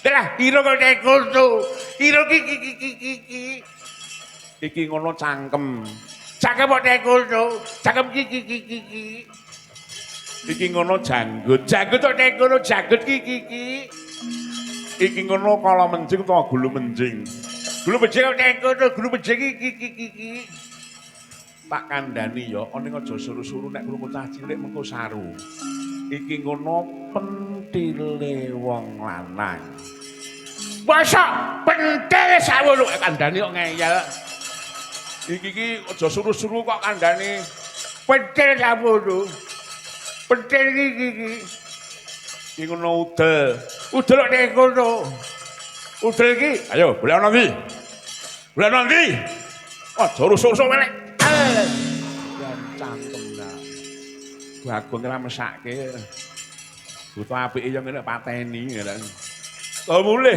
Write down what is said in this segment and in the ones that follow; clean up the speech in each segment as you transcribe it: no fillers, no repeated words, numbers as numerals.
Lah, ira kok nek kono. Ira ki ki ki ki ki. Iki ngono cangkem. Cangkem kok nek kono. Cangkem ki ki ki ki ki. Iki ngono janggut. Janggut kok nek kono janggut ki ki ki. Iki ngono kala menjing utawa gulu menjing. Gulu menjing kok nek kono gulu menjing ki ki ki ki. Tak kandhani ya, ning aja suru-suru nek krungu cah cilik mengko saru. Iki ngono pentile wong lanang. Masa pentil sawono kandhani kok ngeyel. Iki iki aja suru-suru kok kandhani. Pentil sawono. Pentil iki iki. Iki ngono udel. Udel kok nek ngono. Udel iki, ayo golek ana ndi? Golek ana ndi? Aja rusuk-rusuk melek. Yan cangkem lah. Bagong ora mesake. Buta apike yo ngene pateni ngene. Oh mulih.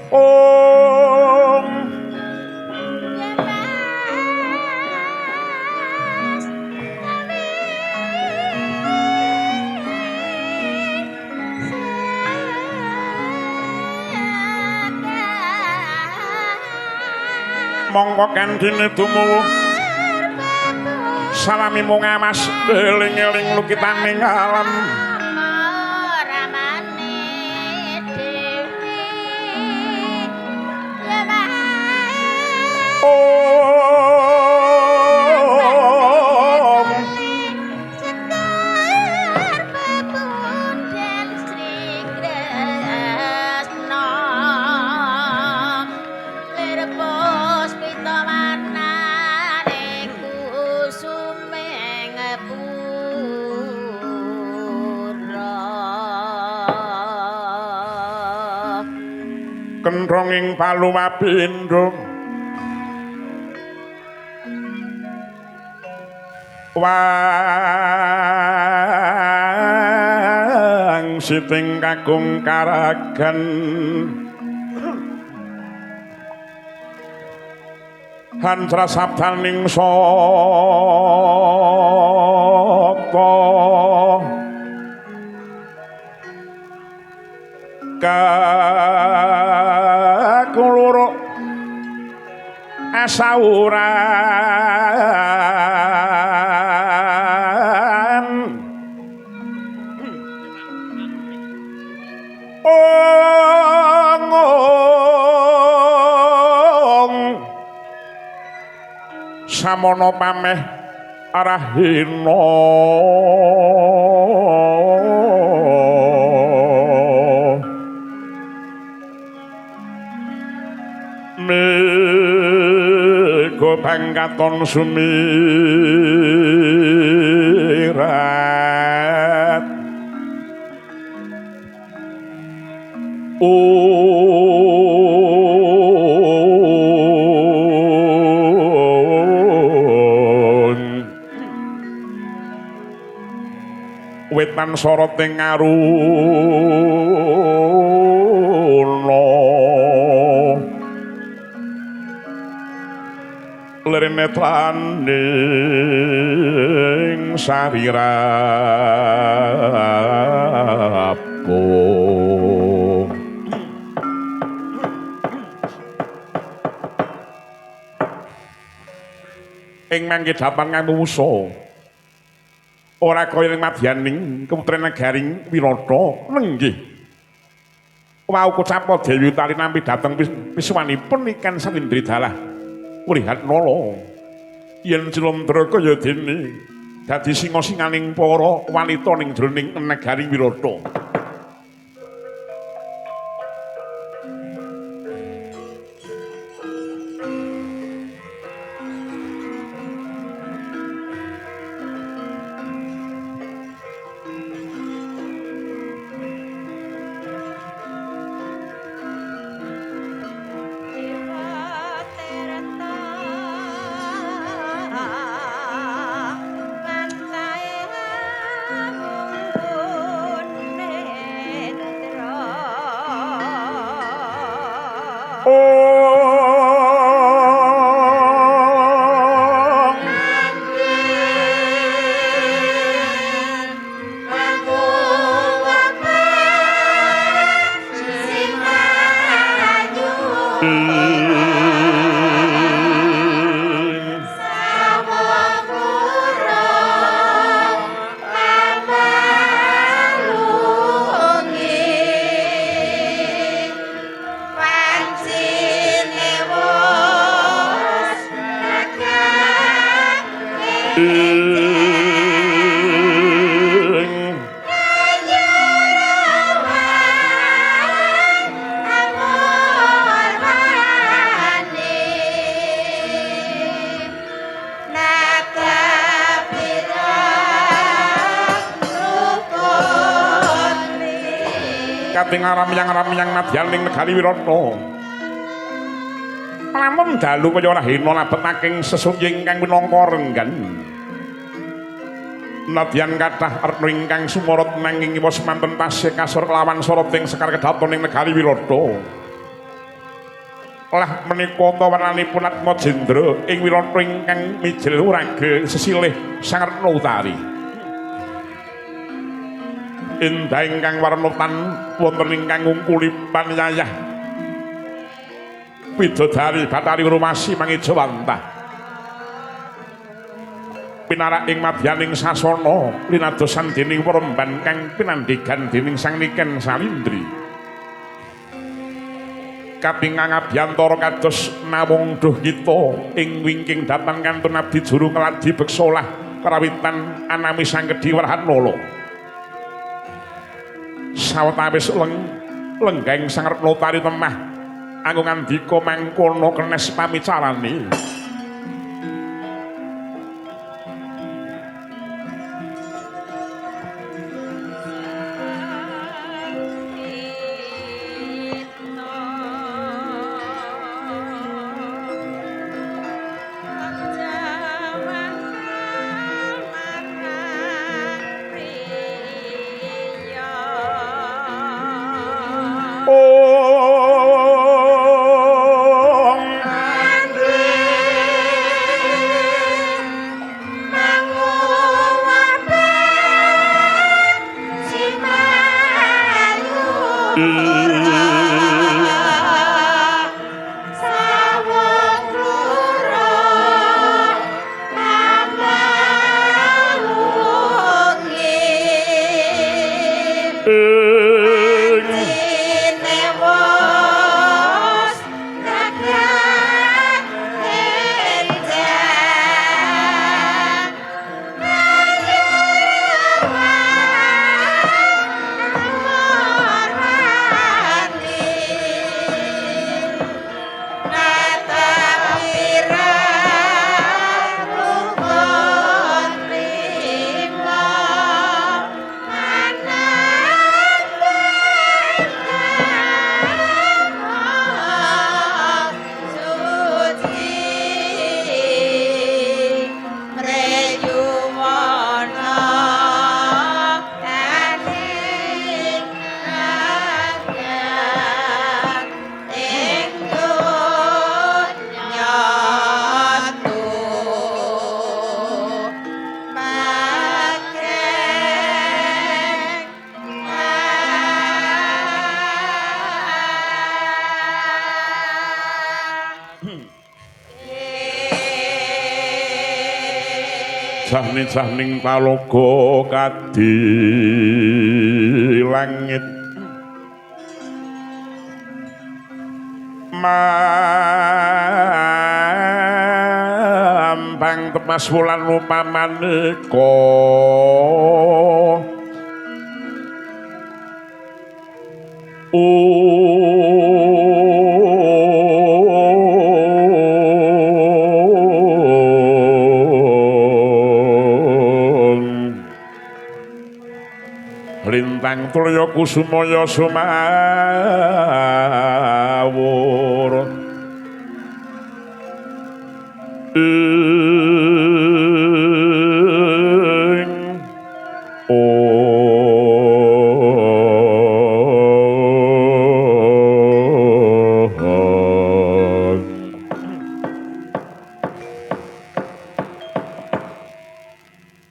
Om. Ya Mas, kami Mongko kandhine tumuwuh salami mung amas eling-eling lukitaning alam. Ramane dhewe ya Mas. Om. Sekar pepunden Sri Kresna lir puspita warnane kusuming pura. Kenthonging palumapindo wang siting kakung karagan hantra sabdaning sata kakung loro asauran. Ong ong samono pameh arahina. Mega bangkaton sumirat. Un wetan soroting aruna lirine traning sarirapo. Ing mangke dapan ngamusa ora kaya ing madyaning keputren negaring Wirata nenggih. Wau kocapa Dewi Utari nampi dhateng pisuwanipun ikan Satindri dalah Wrihatnala yen Cilondra kaya dene dadi singa-singaning para wanita ning jroning negari Wirata. Dewa tirta ngantae anggone. Kating aramyang-aramyang madyaning negari Wirata. Lamun dalu kaya rahina labet aking sesuk ingkang minangka renggan. Nadyan kathah retna ingkang sumorot nanging iwa semanten tasih kasor kelawan soroting sekar kedaton ing negari Wirata. Lah menika ta warnanipun Atmajendra ing Wirata ingkang mijil wrage sesilih Sang Retna Utari. Endah ingkang warna tan wonten ingkang ngungkuli panyayah widodari Bathari Urwasi mangejawantah pinarak ing madyaning sasana linadosan dening weremban kang pinandhigan dening Sang Niken Salindri. Kapingang abiyantara kados nawung duh kita ing wingking dhateng kantun abdi juru ngeladi beksolah karawitan anami Sang Kedhi Wrahanala. Sawetawis lenggeng Sang Retna Utari temah anggo ngandika mangkono kenes pamicarane. Jahning talaga kadi langit mambang temas wulan upamaneka lintang tulya kusumaya sumawur ing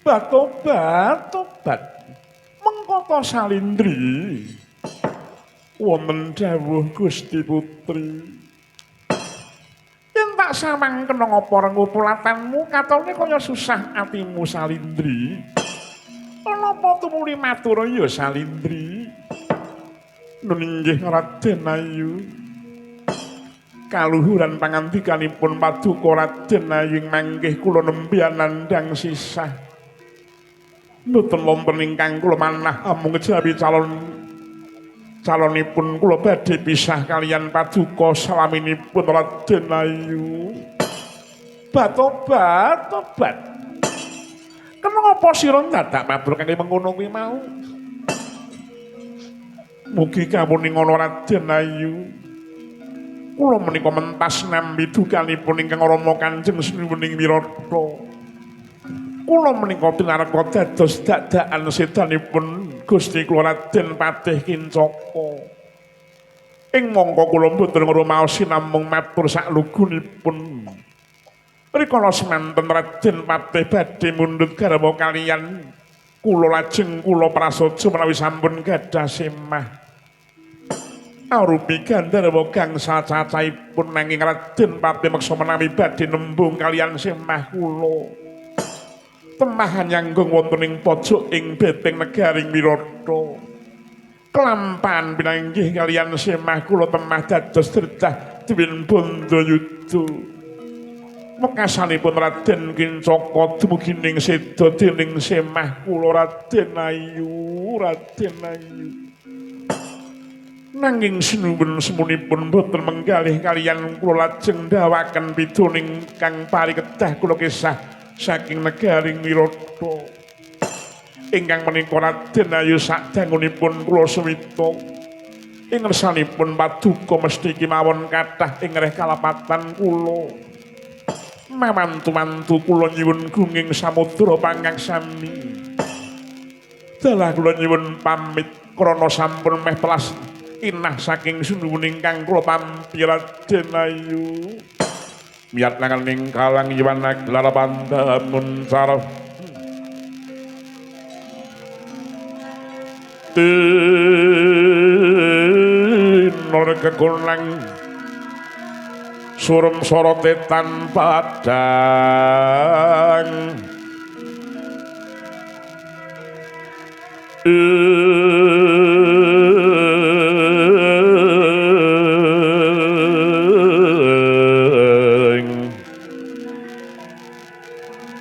Batobat tobat Mengkoto Salindri wonten dawuh Gusti Putri. Yen tak sawang kena ngapa rengu pulatanmu katone kaya susah atimu Salindri. Napa tumuli matur ya Salindri? Nun inggih Raden Ayu. Kaluhuran pangandikanipun paduka Raden Ayu mangkih kula nembe nandhang sisah. Mboten wonten ingkang kula manah amung kejawi calonipun kula badhe pisah kaliyan paduka salaminipun Raden Ayu. Batobat, tobat. Kenapa sira dadak mabruk kangge mengono kuwi mau? Mugi kawuninga Raden Ayu. Kula menika mentas nampi dukanipun ingkang Rama Kanjeng Sinuwuning Wirata. Kula menika tinareka dados dadakan sedanipun Gusti kula Raden Patih Kincaka. Ing mangka kula mboten ngrumaosi namung matur saklugunipun. Rikala semanten Raden Patih badhe mundhut garwa kaliyan kula lajeng kula prasaja menawi sampun gadah semah. Arupi gandharwa gangsal cacahipun nanging Raden Patih meksa menawi badhe nembung kaliyan semah kula. Temah nyanggung wonten ing pojok ing beteng negaring Wirata. Kelampahan pinanggih kaliyan semah kula temah dados dredah dwin bandayuda. Wekasanipun Raden Kincaka dumugi ning seda dening semah kula Raden Ayu, Raden Ayu. Nanging sinuwun semunipun boten menggalih kaliyan kula lajeng ndawaken piduning kang parikedah kula kisah saking negaring Wirata. Ingkang menika Raden Ayu sadangunipun kula suwita. Ing ngersanipun paduka mesti kemawon kathah ing reh kalapatan kula. Mamantu-mantu kula nyuwun gunging samudra pangaksami. Dalah kula nyuwun pamit krana sampun meh telas inah saking sinuwun ingkang kula tampi Raden Ayu. Miyat nanganing kalang yuwana gelar pandamun saraf. Tinor kekunang surem sorote tan padang.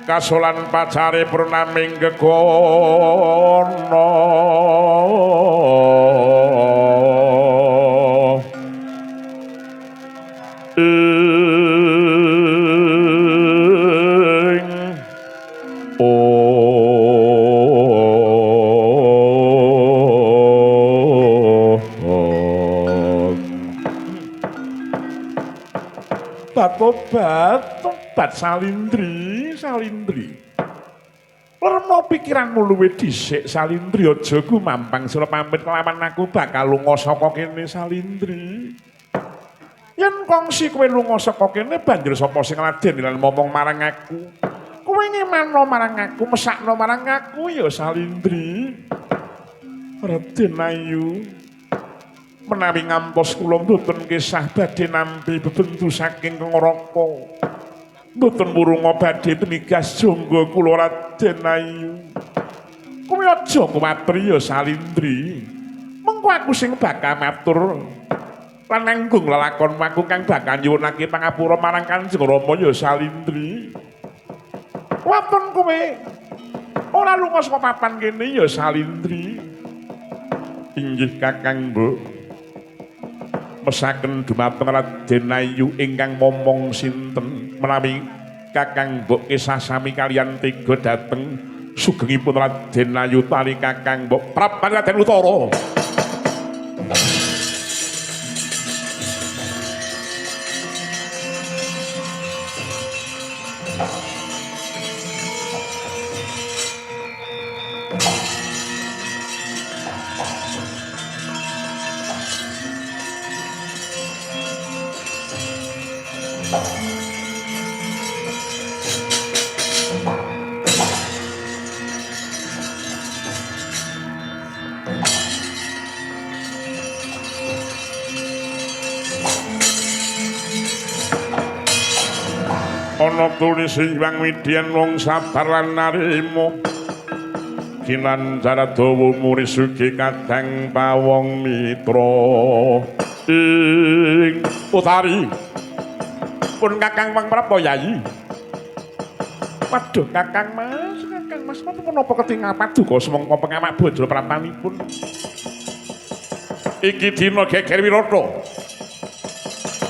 Kasolan pacare purnaming gegono. Ing Batobat, tobat Salindri, Salindri. Lermo pikiranmu luwih dhisik Salindri, aja gumampang sira pamit kelawan aku bakal lunga saka kene Salindri. Yen kongsi kowe lunga saka kene banjur sapa sing ngladeni lan momong marang aku? Kowe ngemano marang aku, mesakno marang aku ya Salindri. Raden Ayu, menawi ngantos kula mboten kisah badhe nampi bebendu saking Kengaraka. Mboten wurunga badhe temigas jangga kula Raden Ayu. Kowe aja kuwatir ya Salindri. Mengko aku sing bakal matur lan nanggung lelakon aku kang bakal nyuwunake pangapura marang Kanjeng Rama ya Salindri. Waton kowe ora lunga saka papan kene ya Salindri. Inggih Kakang Mbok. Mesaken dumateng Raden Ayu ingkang momong sinten menawi Kakang Mbok kisah sami kaliyan tega dhateng sugengipun Raden Ayu tali Kakang Mbok Prapan Raden Utara. Ana tulis Hyang Widyan wong sabar lan narima kinancar dawa murisugi kadang pawong mitra ing Utari. Pun Kakang Wangprapta Yayi. Waduh Kakang Mas menapa ketingal paduka semangka pengamak bajra prapanipun. Iki dina geger Wirata.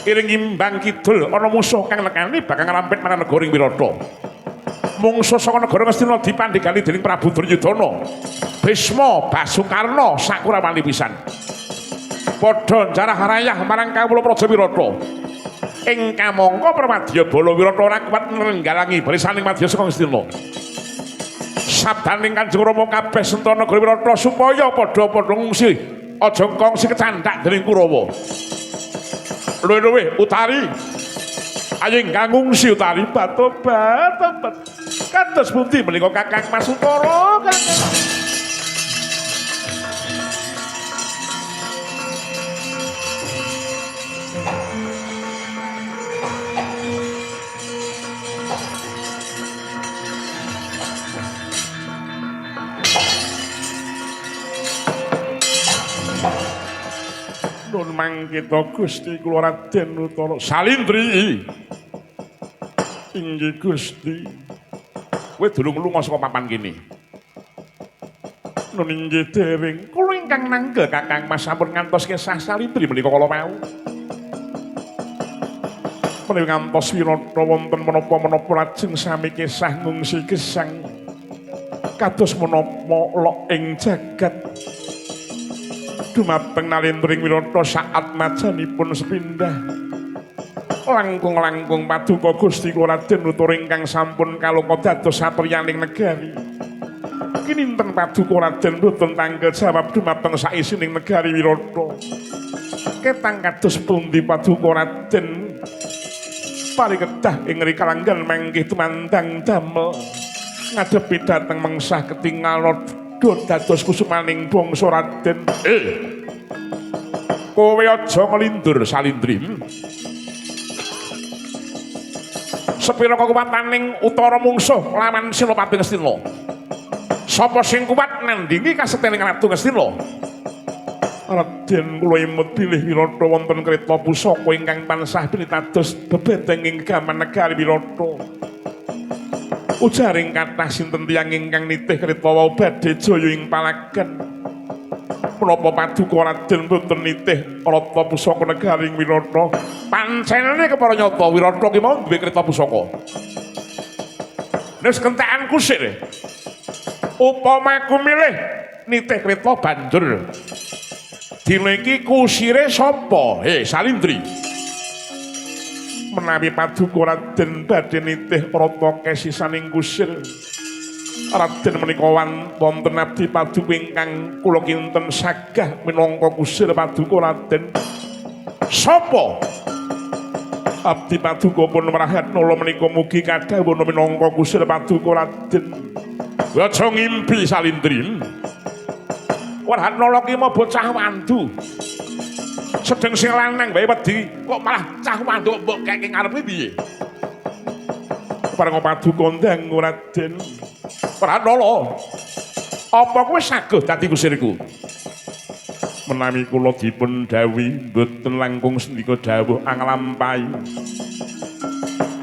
Iring ngimbang kidul ana musuh kang nekani bakal ngrampit marang negara ing Wirata. Mungsuh saka negara Ngastina dipandhegani dening Prabu Duryudana. Bisma Basukarna sakurawani pisan. Padha njarah rayah marang kawula Praja Wirata. Ing kamangka pramadya bala Wirata ora kuat nrenggalangi barisaning madya saka Ngastina. Sabdaning Kanjeng Rama kabeh senta negara Wirata supaya padha-padha ngungsi, aja kongsi kecandhak dening Kurawa. Luwih-luwih Utari, ayo ingkang ngungsi Utari batobat tobat. Kados pundi menika Kakang Mas Utara, Kakang? Nun mangkita Gusti kula Raden Utara Salindri. Inggih Gusti. Kowe durung lunga saka papan kene. Nun inggih dereng. Kula ingkang nanggel Kakang Mas sampun ngantos kesah Salindri menika kala wau. Menawi ngantos wirata wonten menapa-menapa lajeng sami kesah ngungsi gesang. Kados menapa lok ing jagat. Dumateng nalendring Wirata saat majanipun sepindah. Langkung-langkung paduka Gusti kula Raden Utara ingkang sampun kaloka dados satriyaning negari. Kininten paduka Raden boten tanggal jawab dumateng saisining negari Wirata. Ketang kados pundi paduka Raden parikedah ing rikalanggan mangkih tumandang damel ngadepi dhateng mengsah ketingal dados kusumaning bangsa Raden. Kowe aja nglindur Salindri. Sepira kekuwataning Utara mungsuh lawan Senopati Ngastina? Sapa sing kuat nandingi kasetening Ratu Ngastina? Raden kula imut bilih Wirata wonten kreta pusaka ingkang tansah pinitados bebedeng ing gaman negari Wirata. Ujaring kathah sinten tiyang ingkang nitih kreta wau badhe jaya ing palagan. Menapa paduka Raden boten nitih rata pusaka negari ing Wirata? Pancene kepara nyata Wirata ki mau duwe kreta pusaka. Wis kentekan kusir. Upama aku milih nitih kreta banjur dina iki kusire sapa? He Salindri. Menawi paduka Raden badhe nitih rata kesisaning kusir, Raden menika wonten abdi paduka ingkang kula kinten sagah minangka kusir paduka Raden. Sapa? Abdi paduka pun mrahat nala menika mugi kadhawuhna minangka kusir paduka Raden. Aja ngimpi Salindri. Warhatnala ki mau bocah wandu. Sedeng sing lanang wae wedi, kok malah cah wandu mbok keke ngarepe piye? Pareng paduka ndang Raden. Pranala, apa kowe saguh dadi kusirku? Menawi kula dipun dawuhi mboten langkung sendika dawuh anglampahi.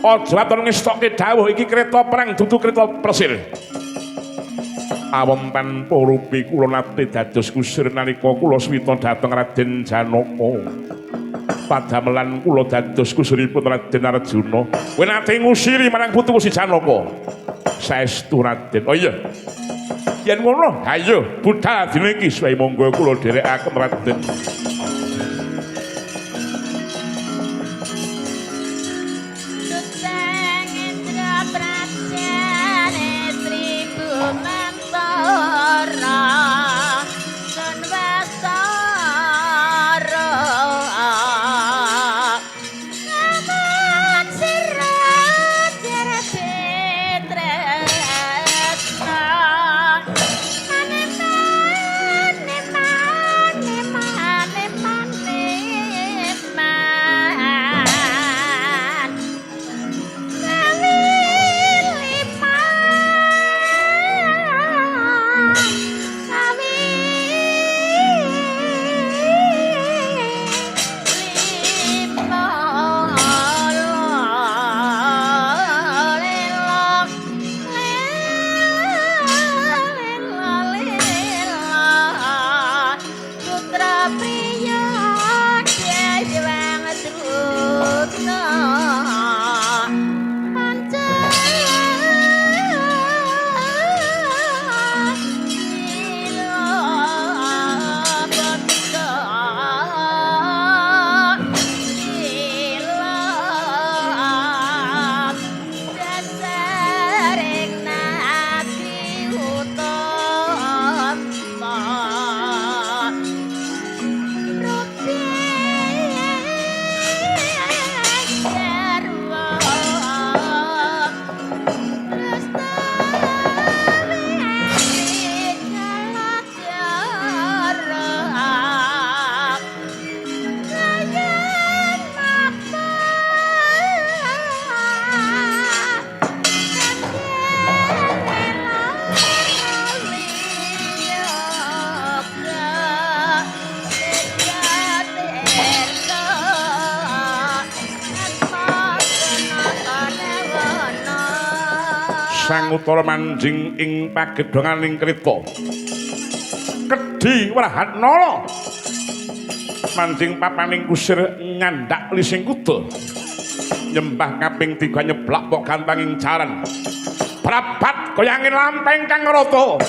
Aja waton ngestokke dawuh iki kreta perang dudu kreta persir. Awon tanpa rupi kula nate dados kusir nalika kula swita dhateng Raden Janaka. Padamelan kula dados kusiripun Raden Arjuna. Kowe nate ngusiri marang putu si Janaka. Saestu Raden. Oh iya. Yen ngono, ayo budal dina iki suwe monggo kula dherekaken Raden. Mane mane mane mane. Sang Utara manjing ing pagedhonganing kreta. Kedhi Wrahatnala manjing papaning kusir nyandak lising kuda. Nyembah kaping 3 nyeblak pok gantanging jaran. Brabat kaya angin lampeng kang rata.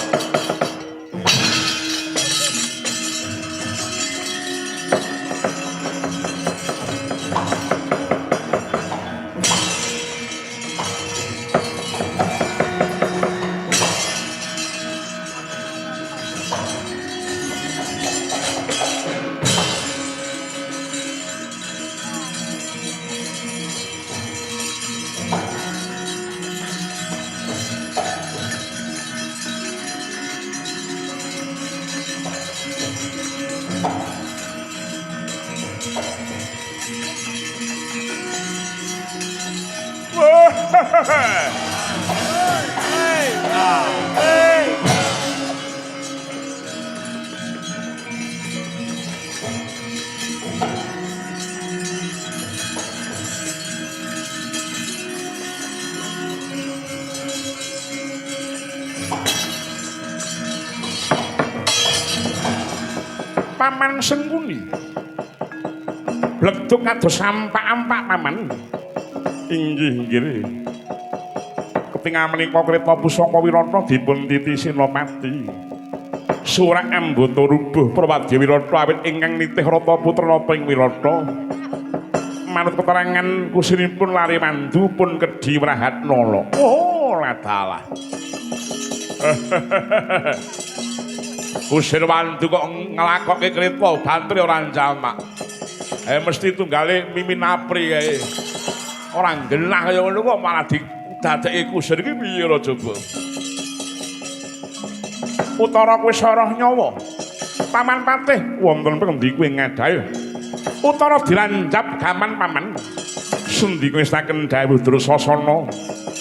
Paman Sengkuni bleduk kados ampak-ampak paman. Inggih nggih. Ketingal menika kreta pusaka Wirata dipun titi Senopati. Surak ambata rubuh Prawadya Wirata awit ingkang nitih rata putra napa ing Wirata. Manut keterangan kusinipun lare mandu pun kedhi Wrahatnala. Oh, ladalah. Kusir Wandu kok nglakokke kreta bantre ora njamak. Mesti tunggale mimin apri kae. Ora genah kaya ngono kok malah didadekke kusir iki piye ora coba. Utara kuwi sarah nyawa. Paman Patih wonten pundi kuwi ngadhae. Utara diranjap gaman paman. Sendi ngestaken dawuh Drusasana.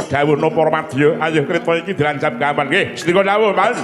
Dawuh napa Madya, ayo kreta iki diranjap gaman. Nggih, sendika dawuh, Paman.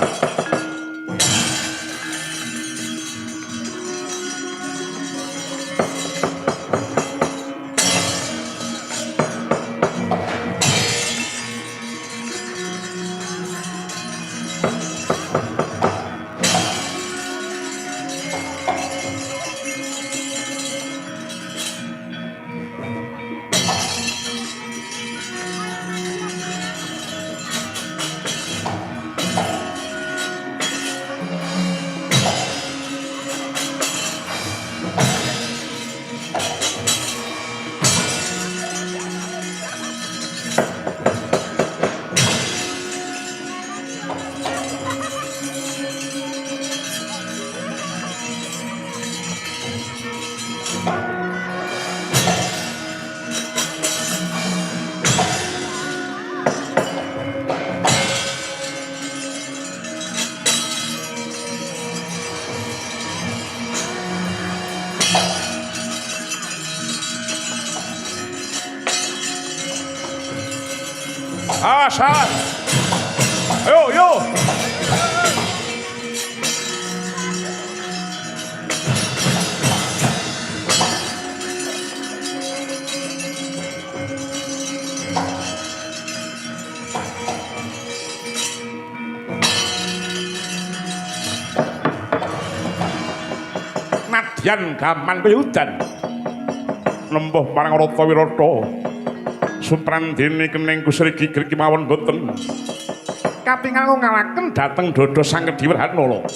Salah. Yo, yo. Nadyan gaman kaya udan. Nempuh marang Rata Wirata. Suprandene kening kusir gigir kemawon boten. Katingal ngalaken dhateng dada Sang Kedhi Wrahatnala.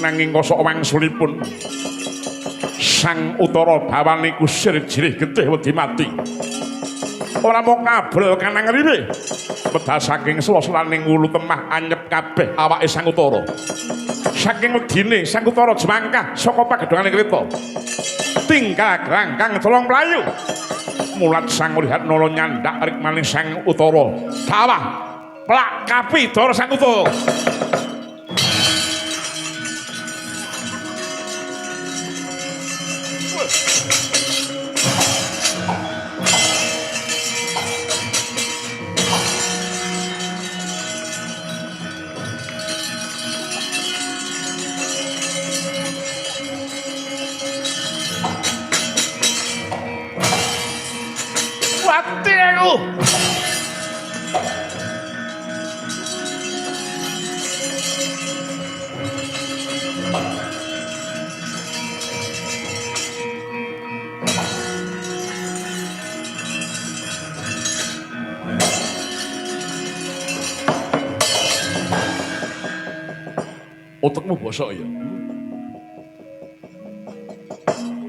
Nanging kosok wangsulipun Sang Utara bawane kusir jirih getih wedi mati. Ora mung kabrol kanang rire. Medal saking sela-selaning wulu temah anyep kabeh awake Sang Utara. Saking wedine Sang Utara jemangkah saka pagedhongane kreta. Tinggal grangkang colong mlayu. Mulat Sang Wrahatnala nyandak rikmaning Sang Utara. Dawah plak kapi dara Sang Utara. Mati aku. Utekmu bosok ya.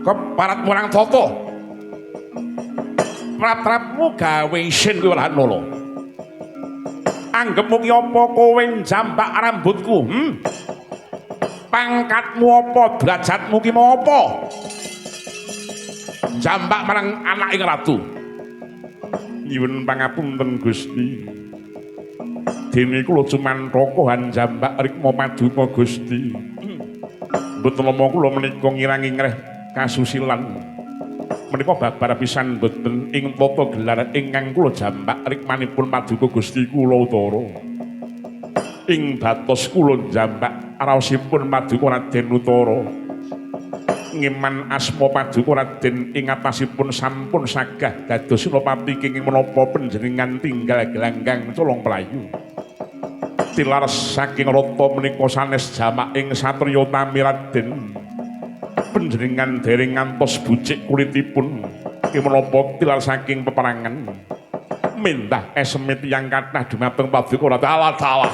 Keparat murang tata. Pratrapmu gawe isin kowe Wrehanala. Anggepmu ki apa kowe njambak rambutku? Pangkatmu apa, derajatmu ki mau apa? Jambak marang anak ing ratu. Nyuwun pangapunten Gusti. Dene kula cuman tokohan jambak rikma paduka Gusti. Mboten nama kula menika ngirangi ngreh kasusilan. Menika babar pisan mboten ing tata gelar ingkang kula jambak rikmanipun paduka Gusti kula Utara. Ing batos kula jambak raosipun paduka Raden Utara. Ngeman asma paduka Raden ing atasipun sampun sagah dados senopati kenging menapa panjenengan tinggal gelanggang colong pelayu. Tilar saking rata menika sanes jamak ing satriya utami Raden. Panjenengan dereng ngantos bucik kulitipun ki menapa tilar saking peperangan. Mindah eseme tiyang kathah dumateng paduka Raden. Alah salah.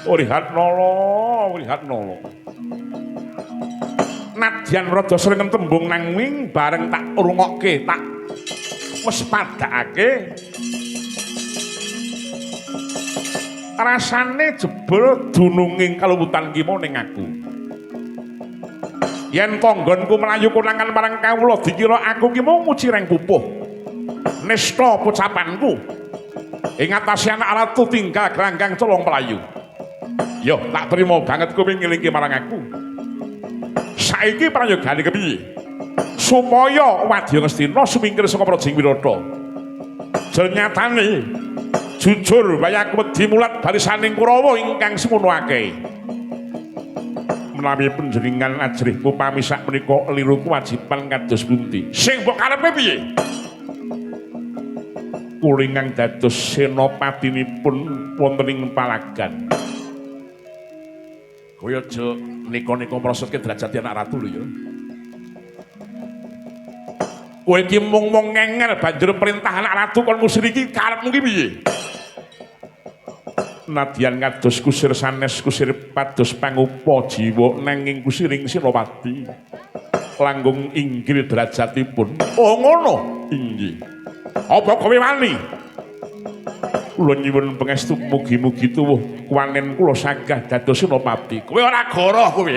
Wrehanala, Wrehanala. Nadyan rada sering tembung nanging bareng tak rungokke, tak wespadakake. Rasane jebul dununging kalumutan ki mau ning aku. Yen tanggonku mlayu konangan marang kawula dikira aku ki mau muci reng pupuh. Nista pocapanku. Ing atase anak ratu tinggal gelanggang colong pelayu. Yo, tak terima banget kowe ngelingke marang aku. Saiki prayogane kepiye? Supaya wadya Ngastina sumingkir saka Prajing Wirata. Jenyatane jujur wae aku wedi mulat barisaning Kurawa ingkang semono akeh. Menawi panjenengan ajrih upami sak menika liru kewajiban kados pundi? Sing mbok karepe piye? Kula ingkang dados senapatinipun wonten ing palagan. Kowe aja nika-nika mrosotke derajate anak ratu lho ya. Kowe iki mung-mung ngenger banjur perintah anak ratu kon ngusir iki karepmu ki piye? Nadyan kados kusir sanes kusir pados pangupa jiwa nanging kusiring Senopati langkung inggil derajatipun. Oh ngono, inggih. Apa kowe wani? Kula nyuwun pangestu mugi-mugi tuwuh kuwanen kula sagah dados senopati. Kowe ora goroh kowe.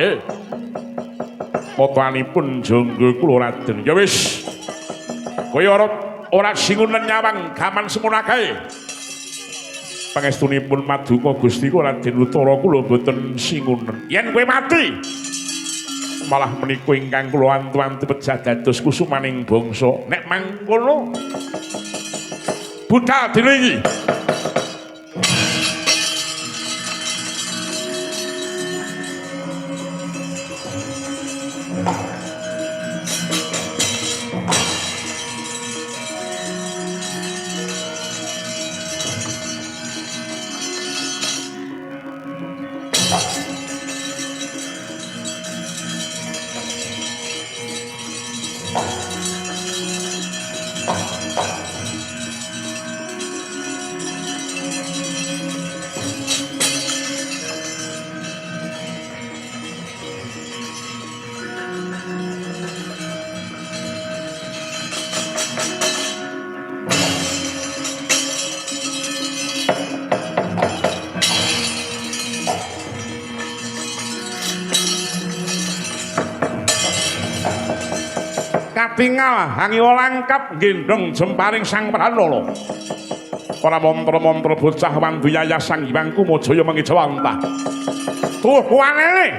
Motoanipun jangga kula Raden. Ya wis. Kowe ora singunen nyawang gaman semono kae. Pangestunipun paduka Gusti kula Raden Utara kula mboten singunen. Yen kowe mati malah menika ingkang kula antu-antu pejah dados kusumaning bangsa. Nek mangkono budal dina iki. Katingal hangiwa langkap gendhong jemparing Sang Pranala. Para mantra-mantra bocah wanduyaya Sang Hyang Kumajaya mengejawantah. Tuwuh kuwanene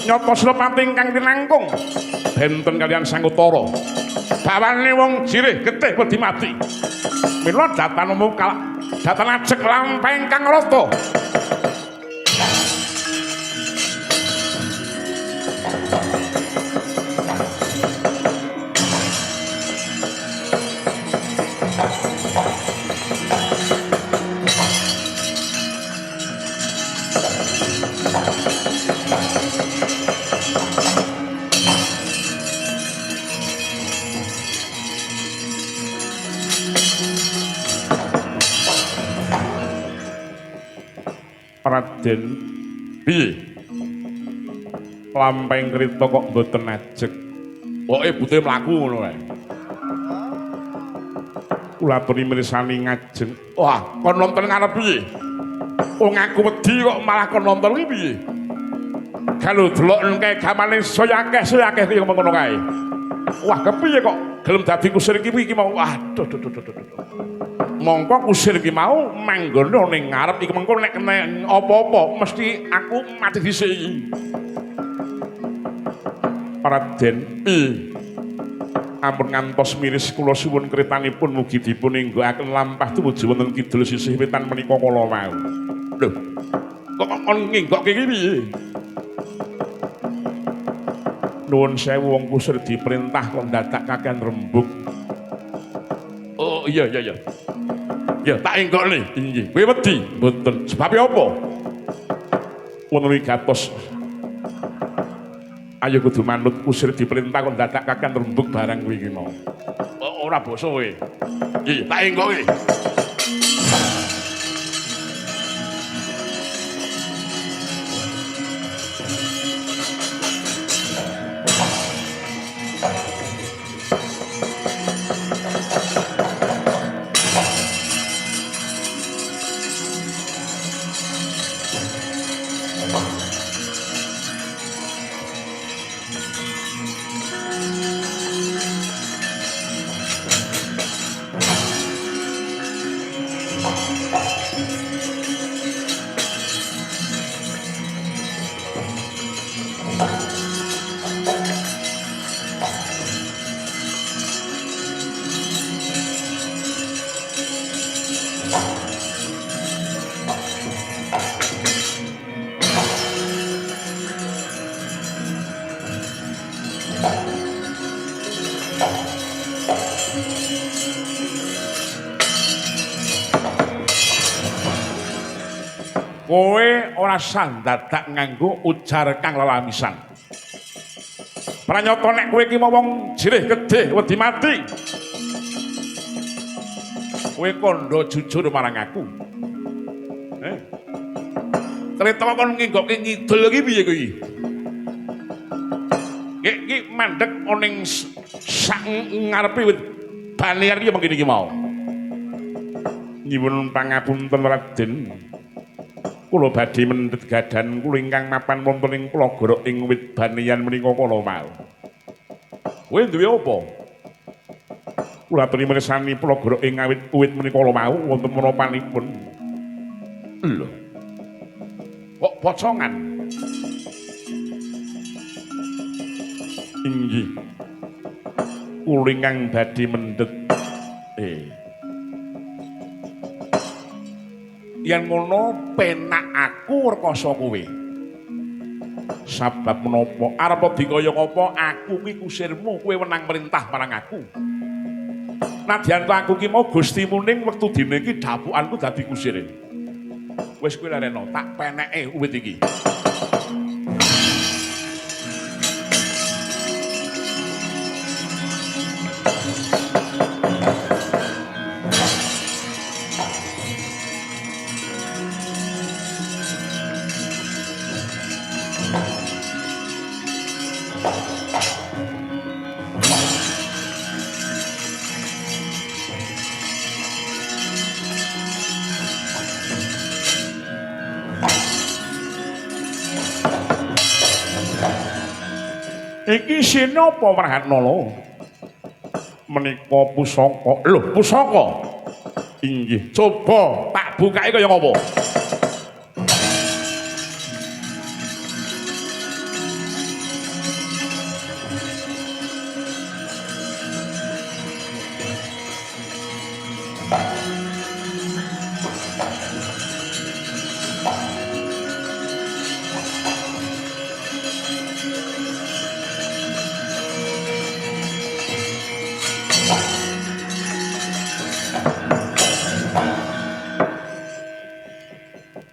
nyata Senopati ingkang tinangkung benten kaliyan Sang Utara. Bawane wong jirih getih wedi mati. Mila datan umum datan ajeg lampah ingkang rata. Raden, piye? Lampahing krita kok mboten ajeg. Pokoke bute mlaku ngono kae. Kula aturi mirsani ngajeng. Wah, kon nonton ngarep piye? Wong aku wedi kok malah kon nonton iki piye? Kalau delok kae gamane saya akeh iki ngono kae. Wah, kepiye kok gelem dadi kusir iki iki mau? Aduh, duh, duh, duh, duh. Mongko kusir iki mau manggon ning ngarep iki mengko nek kena apa-apa mesti aku mati dhisik iki. Raden, ampun ngantos miris kula suwun kretanipun mugi dipun enggokaken lampah tumuju wonten kidul sisih wetan menika kala wau. Lho, kok kon ngenggokke iki piye? Nuwun sewu wong kusir diperintah kok dadak kakean rembug. Oh iya iya iya. Ya tak enggokne. Inggih. Kowe wedi? Mboten. Sebabe apa? Wonten wigatos. Ayo kudu manut kusir diperintah kok dadak kakean rembug barang kuwi iki mau. Oh, ora basa kowe. Iya, tak enggoke. Kowe ora sah dadak nganggo ujar kang lelamisan. Pranyata nek kowe iki mau wong jirih gedhe wedi mati. Kowe kandha jujur marang aku. Kreta kon ngenggokke ngidul iki piye kowe iki? Iki mandheg ning sak ngarepe wit banian iki mengkene iki mau. Nyuwun pangapunten Raden. Kula badhe mendhet gadan kula ingkang mapan wonten ing Plagara ing wit banian menika kala wau. Kowe duwe apa? Kula aturi mirsani Plagara ing awit wit menika kala wau wonten menopanipun. Lho. Kok pocongan? Inggih. Kula ingkang badhe mendhet. Yen ngono penak aku rekasa kowe. Sabab menapa? Arep dikaya ngapa aku ki kusirmu, kowe wenang merintah marang aku. Nadyan to aku ki mau Gustimu ning wektu dina iki dhapukanku dadi kusire. Wis kowe lereno, tak peneke uwit iki. Iki isine apa Wrahanala? Menika pusaka. Lho, pusaka. Inggih. Coba tak bukake kaya ngapa?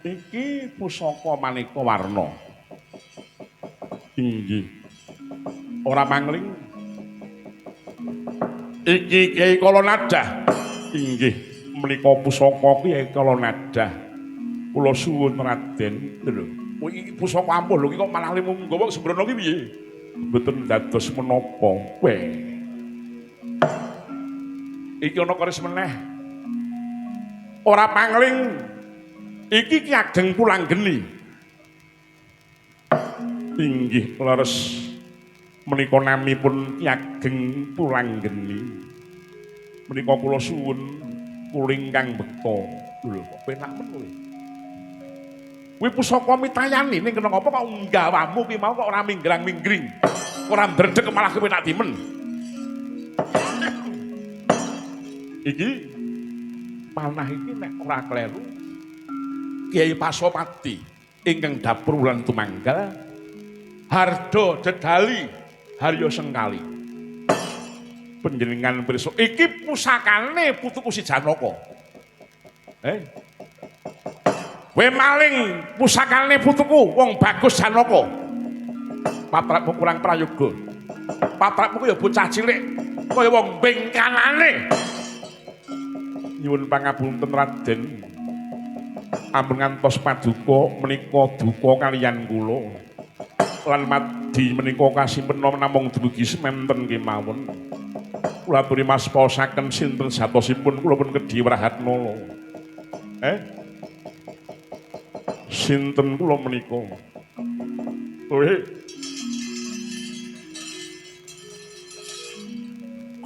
Iki pusaka maneka warna. Inggih. Ora mangling. Iki Kyai Kalanadah. Inggih, menika pusaka Kyai Kalanadah. Kula suwun Raden. Lho, iki pusaka ampuh lho iki kok malah lemu nggawa sembrono ki piye? Mboten dados menapa. Weh. Iki ana keris meneh. Ora pangling. Iki Ki Ageng Pulanggeni. Inggih leres menika namipun Ki Ageng Pulanggeni. Menika kula suwun kuling kang bekta. Lho kok penak men kowe. Kuwi pusaka mitayani ning kena apa kok nggawamu ki mau kok ora minggrang-minggring. Ora ndredeg malah kepenak dimen. Iki panah iki nek ora kleru Kiai Pasopati ingkang dapur wulan tumanggal hardo dedali harya sengkali. Panjenengan pirsa iki pusakane putuku si Janaka. Kowe maling pusakane putuku wong bagus Janaka. Patrapmu kurang prayoga. Patrapmu ya bocah cilik kaya wong bengkanane. Nyuwun pangapunten Raden. Ampun ngantos paduka menika duka kaliyan kula. Lan madhi menika kasimpen namung dumugi sementen kemawon. Kula aturi maspaosaken sinten satosipun kula pun kedhi wrahatnala. Sinten kula menika? Kowe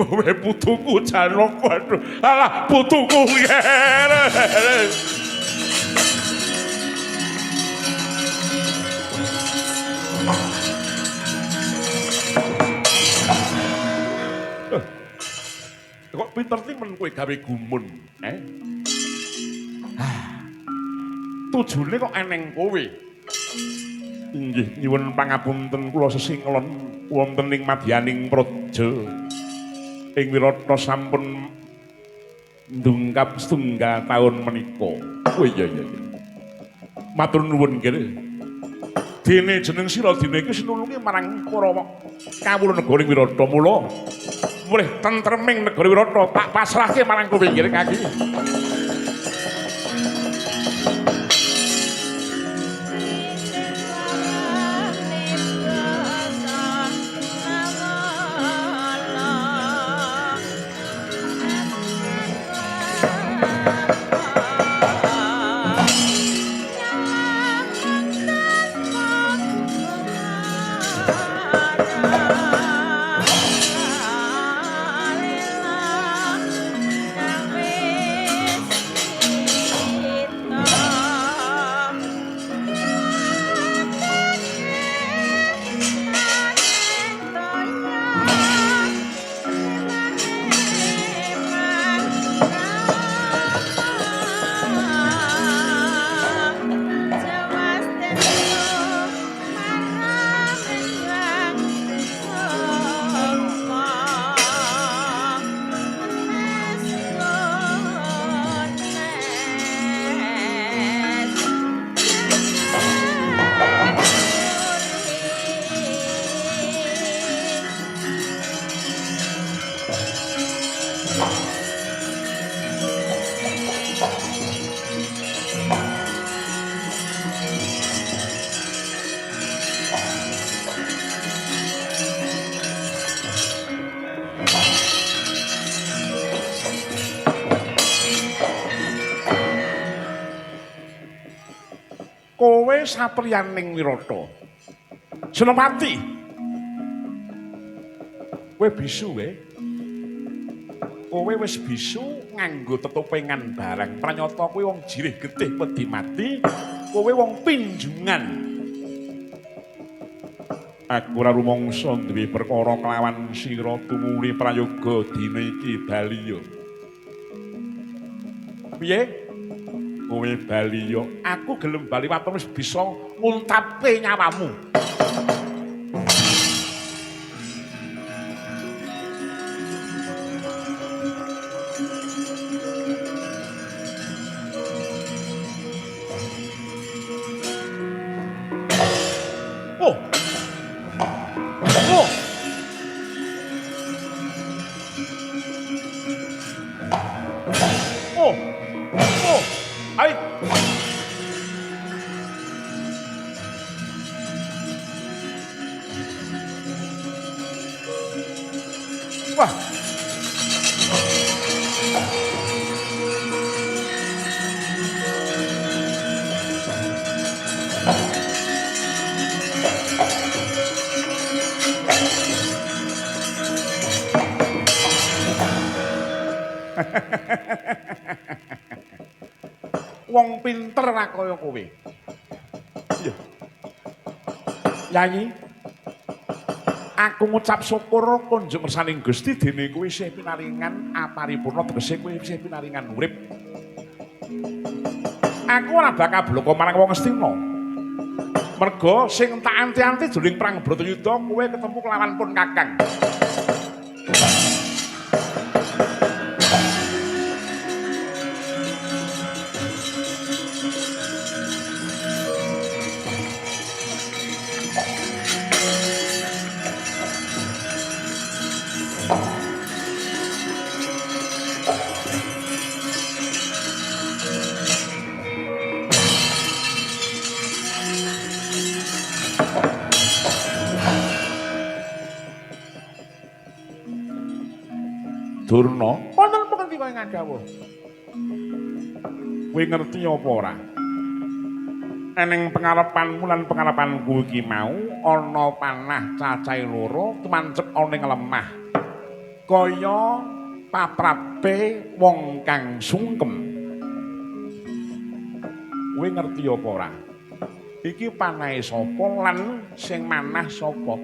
kowe putuku Janaka. Aduh, alah putuku. Kok pinter timen kowe gawe gumun, Tujune kok eneng kowe. Inggih nyuwun pangapunten kula sesinglon wonten ing madyaning praja. Ing Wirata sampun ndungkap setunggal taun menika. Oh iya iya iya. Matur nuwun nggih. Dene jeneng sira dene iki sinulungi marang para kawula negara Wirata mula mulih tentreming negara Wirata tak pasrahke marang kowe nggih kaki. Kowe satriyaning Wirata. Senopati. Kowe bisu we. Kowe wis bisu nganggo tetupengan barang. Pranyata kowe wong jirih getih wedi mati, kowe wong pinjungan. Aku ora rumangsa duwe perkara kelawan sira tumuli prayoga dina iki baliya. Piye? Kowe baliya, aku gelem bali waton wis bisa nguntapke nyawamu. Oh. Oh. Oh. Oh. Ai. Wong pinter ra kaya kowe. Iya. Yayi, aku ngucap syukur kunjuk ngersaning Gusti dene kowe isih pinaringan aparipurna tegese kowe isih pinaringan urip. Aku ora bakal bloko marang wong Ngastina. Merga sing tak anti-anti jroning perang Bratayuda kowe ketemu kelawan pun Kakang. Durna, wonten pangandika ing dawuh. Kowe ngerti apa ora? Eneng pengarepanmu lan pengarepanku iki mau ana panah cacahe loro tumancep ana ing lemah. Kaya paprape wong kang sungkem. Kowe ngerti apa ora? Iki panahe sapa lan sing manah sapa?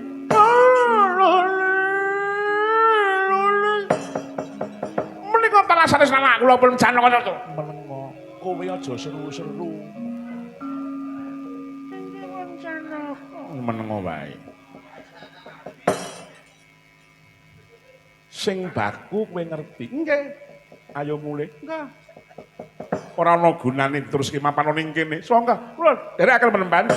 Sanes anak kula pun Janaka to. Menengo, kowe aja seru-seru. Janaka menengo wae. Sing baku kowe ngerti. Nggih. Ayo mulih. Nggih. Ora ana gunane diteruske mapan ning kene. Sangka kula derek akan menemban.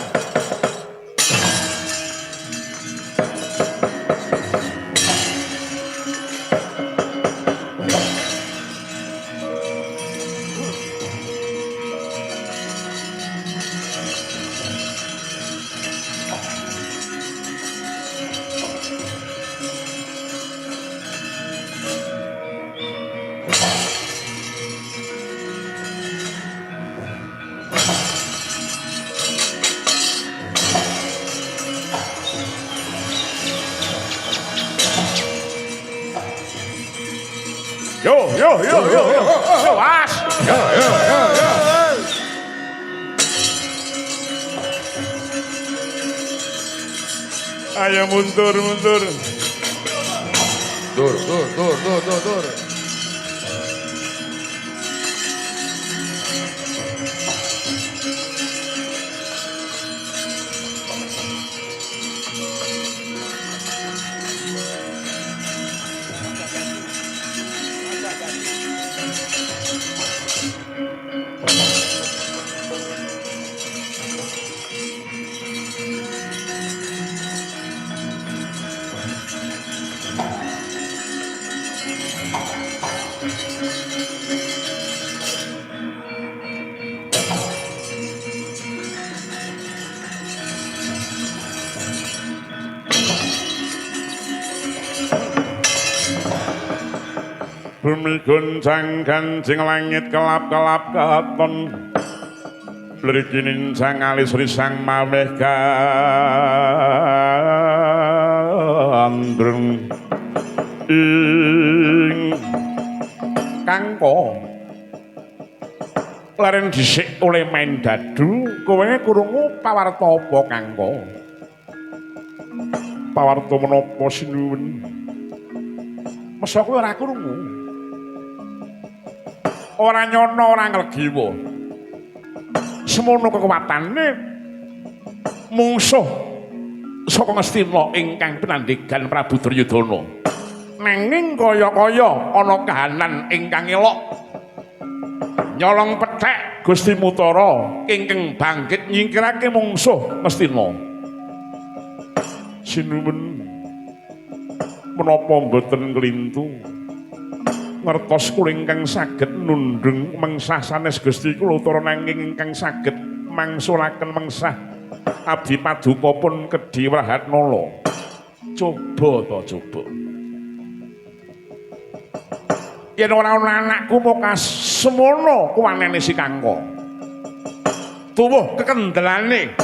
Yo yo yo yo yo. Was. Yo yo yo yo. Ayo mundur mundur. Dur dur dur dur dur dur. Bumi goncang ganjing langit kelap-kelap katon. Mriki nincang alis risang maweh gandrung. Ing Kangko laren dhisik oleh main dadu, kowe krungu pawarta apa Kangko? Pawarta menapa sinuwun? Mesa kowe ora krungu? Ora nyono ora nglegiwa. Semono kekuwatane mungsuh saka Ngastina ingkang pinandhegan Prabu Duryudana. Nanging kaya-kaya ana kahanan ingkang elok. Nyolong pethek Gusti Mutara ingkang bangkit nyingkirake mungsuh Ngastina. Sinuwun menapa mboten nglintu? Ngertos kula ingkang saged nundhung mengsah sanes Gusti kula Utara nanging ingkang saged mangsulaken mengsah abdi paduka pun kedhi Wrahatnala. Coba to coba. Yen ora ana anakku moko semono kuwanene si Kangko. Tuwuh kekendelane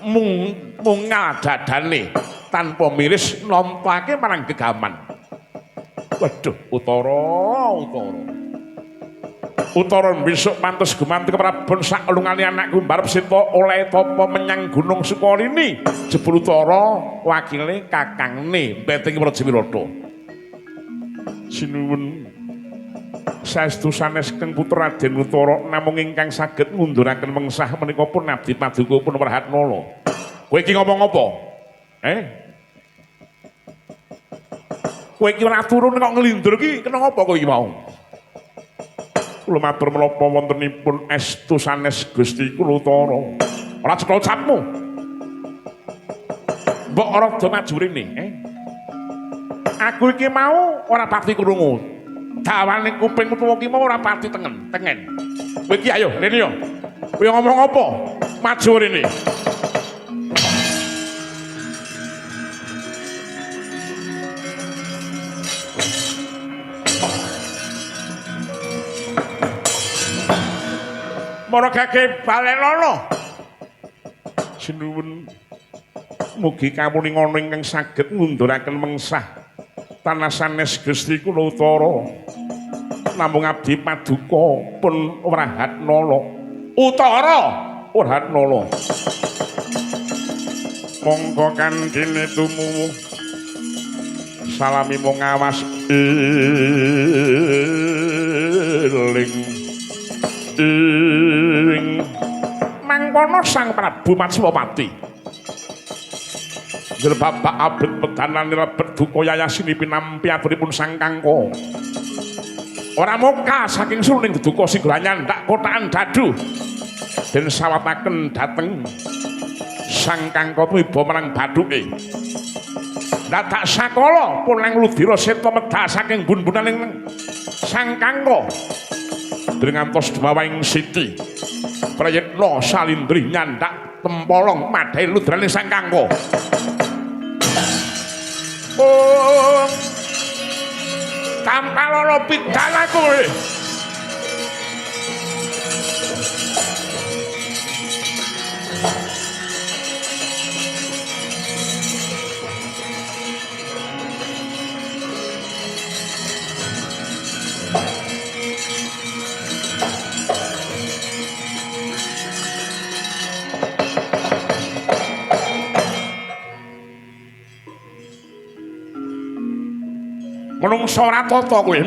mung mungal dadane tanpa miris nampake marang gegaman. Waduh, Utara, Utara. Utara besok pantes gumanti keprabon sak lungane anakku mbarep sita oleh tapa menyang Gunung Sukorini. Jebul Utara wakile kakangne Bentengi Praja Wirata. Sinuwun saestu sanes Keng Putra Raden Utara namung ingkang saged ngunduraken mengsah menika pun abdi paduka pun Wrahatnala. Kowe iki ngomong apa? Eh? Kowe iki ora turun kok nglindur iki kena apa kowe iki mau? Kula matur menapa wontenipun estu sanes Gusti kula Utara. Ora cetha ucapmu. Mbok rada maju rene, eh? Aku iki mau ora pati krungu. Dawane kuping tuwa ki mau ora pati tengen, tengen. Kowe iki ayo rene yo. Kowe ngomong apa? Maju rene. Mara gage balenono. Sinuwun mugi kawuningan ingkang saged ngunduraken mengsah tanah sanes Gusti kula Utara. Namung abdi paduka pun Wrahatnala. Utara Wrahatnala. Monggo kandhene tumuwuh salami mung awas eling. Ing mangkono Sang Prabu Matswapati. Njur bapak abet pedanan lebet duka yayasini pinampi aturipun Sang Kangko. Ora moka saking suruning duka singgah nyandak kotaan dadu. Den sawataken dhateng Sang Kangko tumiba marang bathuke. Dadak sakala punang ludira seta medhak saking bun-bunaning Sang Kangko. Ngantos dumawaing siti prayitna salindri nyandak tempolong madhae ludrane Sang Kangko. Ong tampalono pidana kowe. Menungso ora tata kowe.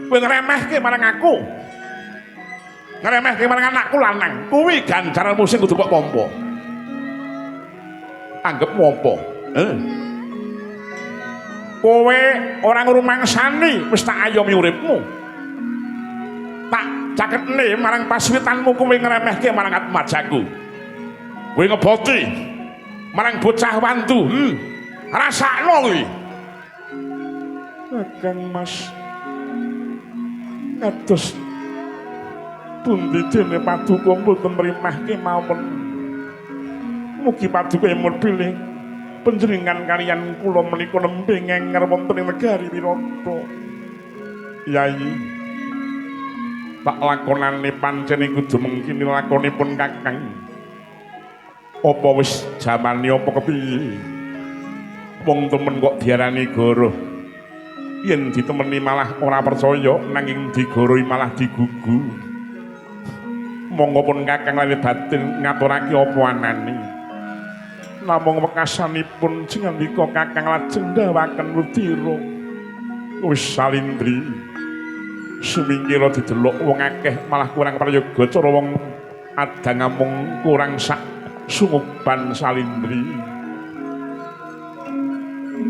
Kowe ngremehke marang aku. Ngremehke marang anakku lanang. Kuwi ganjaranmu sing kudu kok tampa. Anggepmu apa? Kowe ora ngrumangsani wis tak ayomi uripmu. Tak caketne marang paswitanmu kowe ngremehke marang atmajaku. Kowe ngeboti marang bocah wantu. Rasakno kuwi. Kakang Mas kados pundi dene paduka mboten mrimah kemawon. Mugi paduka emur bilih panjenengan kaliyan kula menika nembe ngenger wonten ing negari Wirata. Yai, tak lakonane pancen kudu mengkini lakonipun Kakang. Apa wis jamane apa kepiye? Wong temen kok diarani goroh. Yen ditemeni malah ora percaya, nanging digoroi malah digugu. Monggo pun Kakang lahir batin ngaturake apa anane. Namung wekasanipun jengandika Kakang lajeng ndawaken ludira. Wis salindri sumingkira didelok wong akeh malah kurang prayoga cara wong adang amung kurang sak sunguban salindri.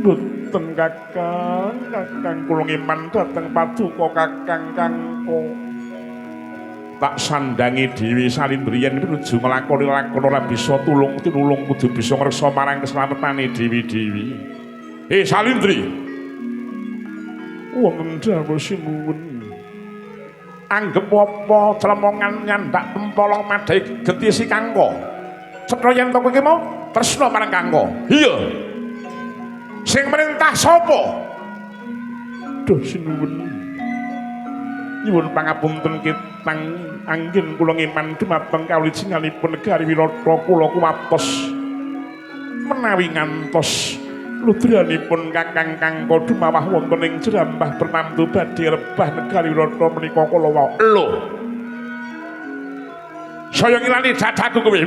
Mboten Kakang, Kakang kula ngiman dhateng paduka Kakang Kangko. Tak sandangi dhewe salindri yen nuju nglakoni lakon ora bisa tulung tinulung kudu bisa ngreksa marang keslametane dewi-dewi. Salindri. Wonten dawuh sinuwun. Anggep apa clemongan nyandak tempolong madhae geti si Kangko. Cetha yen to kowe iki mau tresna marang Kangko. Iya. Sing merintah sapa? Duh sinuwun. Nyuwun pangapunten kitang anggen kula ngiman dumateng kawlijenganipun negari Wirata kula kuwatos menawi ngantos Ludranipun Kakang Kangko dumawah wonten ing Jrambah pernamtu badhe rebah negari Wirata menika kala wau. Lho. Saya ngilani dadaku kowe.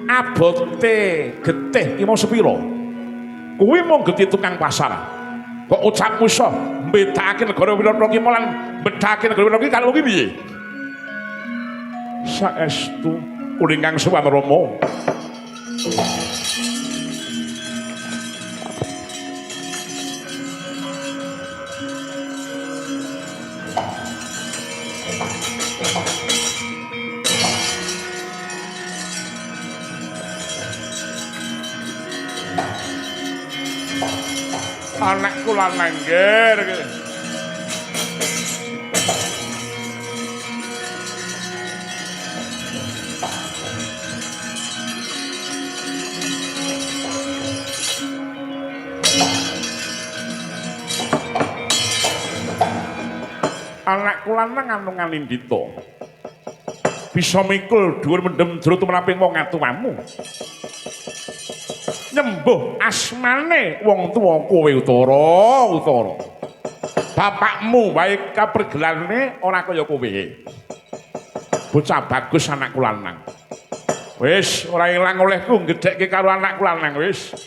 Abote getih ki mau sepira? Kuwi mung getih tukang pasar. Kok ucapmu iso mbedakake negara Wirata ki lan mbedakake negara Wirata ki karo ki piye? Saestu kula ingkang sowan Rama. Anakku lanang ger. Anakku lanang anu ngalindita. Bisa mikul dhuwur mendem jero tumraping wong atuwamu. Nyembuh asmane wong tuwa kowe Utara, Utara. Bapakmu wae kapergelane ora kaya kowe. Bocah bagus anakku lanang. Wis ora ilang olehku ngedhekke karo anakku lanang wis.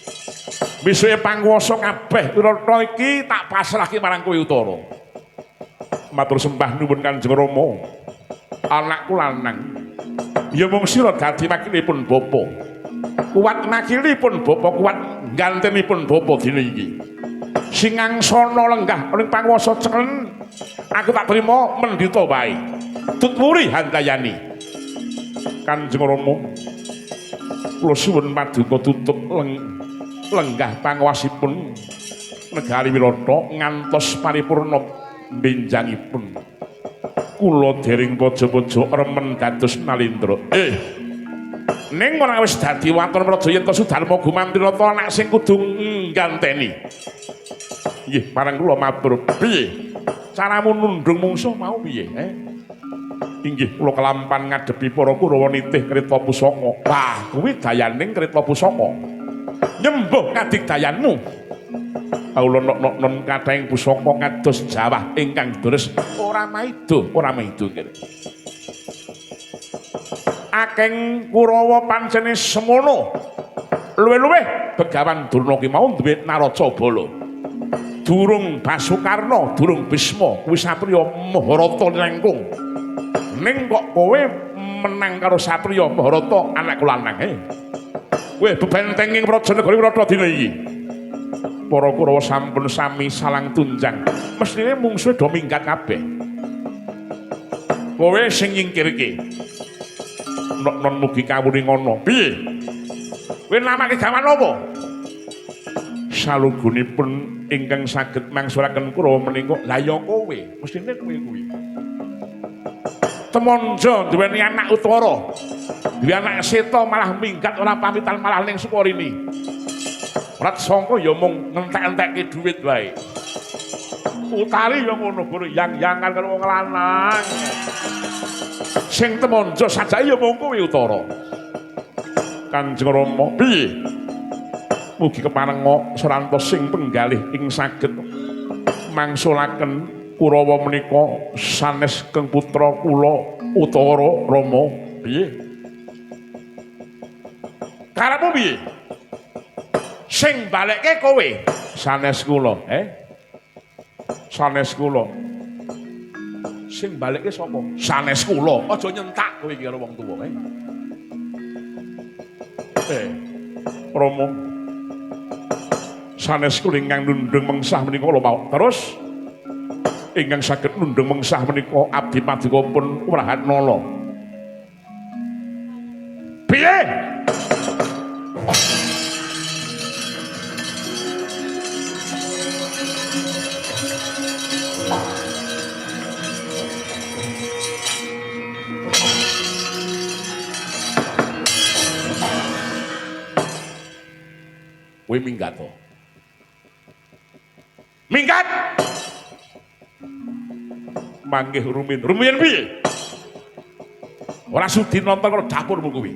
Misuke panguwasa kabeh Wirata iki tak pasrahke marang kowe Utara. Matur sembah nuwun Kanjeng Rama. Anakku lanang. Ya mung sira dadi wakilipun bapa. Kuat makilipun bapa, kuat gantenipun bapa dina iki. Singangsana lenggah ning panguwasa ceken, aku tak trima mendita wae. Tutwuri handayani. Kanjeng Rama, kula suwun paduka tutup lenggah panguwasipun negari Wirata ngantos paripurna benjangipun. Kula dereng paja-paja remen dados Nalindra. Ning ora wis dadi waton praja yen Sudarma gumantirata anak sing kudu ngganteni. Nggih, marang kula matur. Piye? Caramu nundung mungsuh mau piye, eh? Inggih, kula kelampan ngadepi para Kurawa nitih kreta pusaka. Wah, kuwi dayaning kreta pusaka. Nyembuh kadigdayanmu. Kawula nok-nok kathahing pusaka kados jawah ingkang deres ora maido, ora maido kene. Akeng Kurawa pancene semono. Luwih-luwih Begawan Durna ki mau duwe naraca bala. Durung Basukarna, durung Bisma, kuwi satriya Maharata lengkung. Ning kok kowe menang karo satriya Maharata anakku lanang, eh? Kowe bebentenging praja negara Wirata dina iki. Para Kurawa sampun sami salang tunjang. Mestine mungsuhe do minggat kabeh. Kowe sing nyingkirke. Nok-non mugi kawuningono. Piye? Kowe namake gawan apa? Salugunipun ingkang saged mangsulaken Kurawa menika, lha ya kowe, mestine kowe kuwi. Temanja duweni anak Utara. Duwe anak Seta malah minggat ora pamitan malah ning Sukorini. Ratsangka ya mung ngentek-entekke dhuwit wae. Utari ya ngono, guru yang-yangan karo wong lanang. Sing temanja sajake ya mung kowe Utara. Kanjeng Rama, piye? Mugi keparenga srantos sing penggalih ing saged mangsulaken Kurawa menika sanes keng putra kula Utara Rama. Piye? Karepmu piye? Sing balekke kowe sanes kula, eh? Sanes kula. Sing balekke sapa? Sanes kula. Aja nyentak kowe iki karo wong tuwa, eh. Rama. Sanes kula ingkang nundhung mengsah menika kula mau. Terus ingkang saged nundhung mengsah menika abdi paduka pun Wrahatnala. Piye? Kowe minggat to. Minggat. Manggih rumiyin. Rumiyin piye? Ora sudi nonton karo dapurmu kuwi.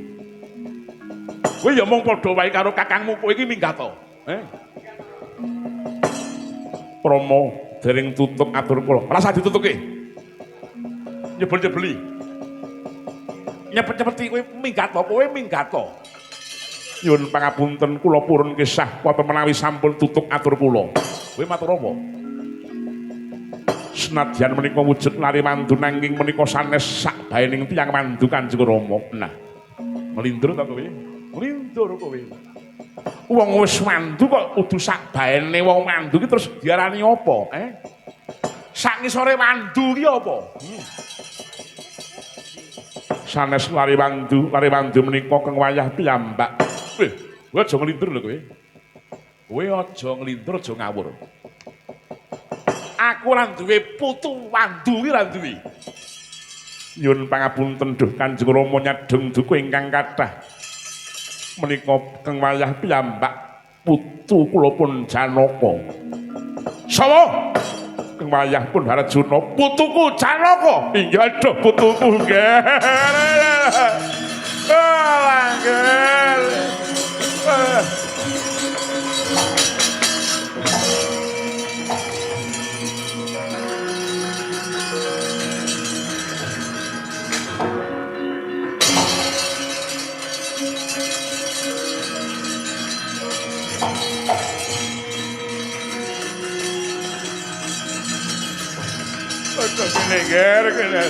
Kowe ya mung padha wae karo kakangmu, kowe iki minggat to. Promo dereng tutup atur kula. Rasa ditutuke. Nyebel-nyebeli. Nyepet-nyepeti kowe minggat to, kowe minggat to. Nyuwun pangapunten kula purun kisah wonten menawi sampun tutup atur kula. Kowe matur apa? Senadyan menika wujud lari mandu nanging menika sanes sak baening tiyang mandu Kanjeng Rama. Nah, nglindur ta kowe? Nglindur kowe. Wong wis mandu kok kudu sak baene wong mandu ki terus diarani apa? Sak ngisore mandu ki apa? Sanes lari mandu menika keng wayah piyambak. Weh, kowe aja nglindur lho kowe. Kowe aja nglindur, aja ngawur. Aku ora duwe putu wandu ki ora duwe. Nyuwun pangapunten duh Kanjeng Rama nyadhong duka ingkang kathah. Menika keng wayah piyambak putu kula pun Janaka. Sapa? Keng wayah pun Arjuna, putuku Janaka. Iya aduh putuku nggih. Alah nggih. Aduh kene ger kene.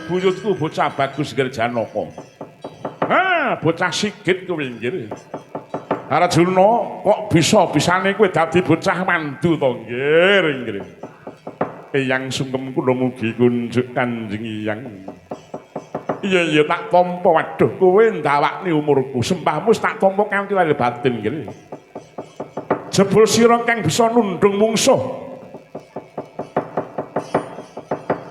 Buyutku bocah bagus ger Janaka. Ha, bocah sigit kowe nggih. Arjuna kok bisa-bisane kowe dadi bocah mandu to nggih nggih. Eyang sungkem kula mugi kunjuk Kanjeng Eyang. Iya iya tak tampa, waduh kowe ndawakne umurku, sembahmu tak tampa kanthi lahir batin nggih. Jebul sira kang bisa nundung mungsuh.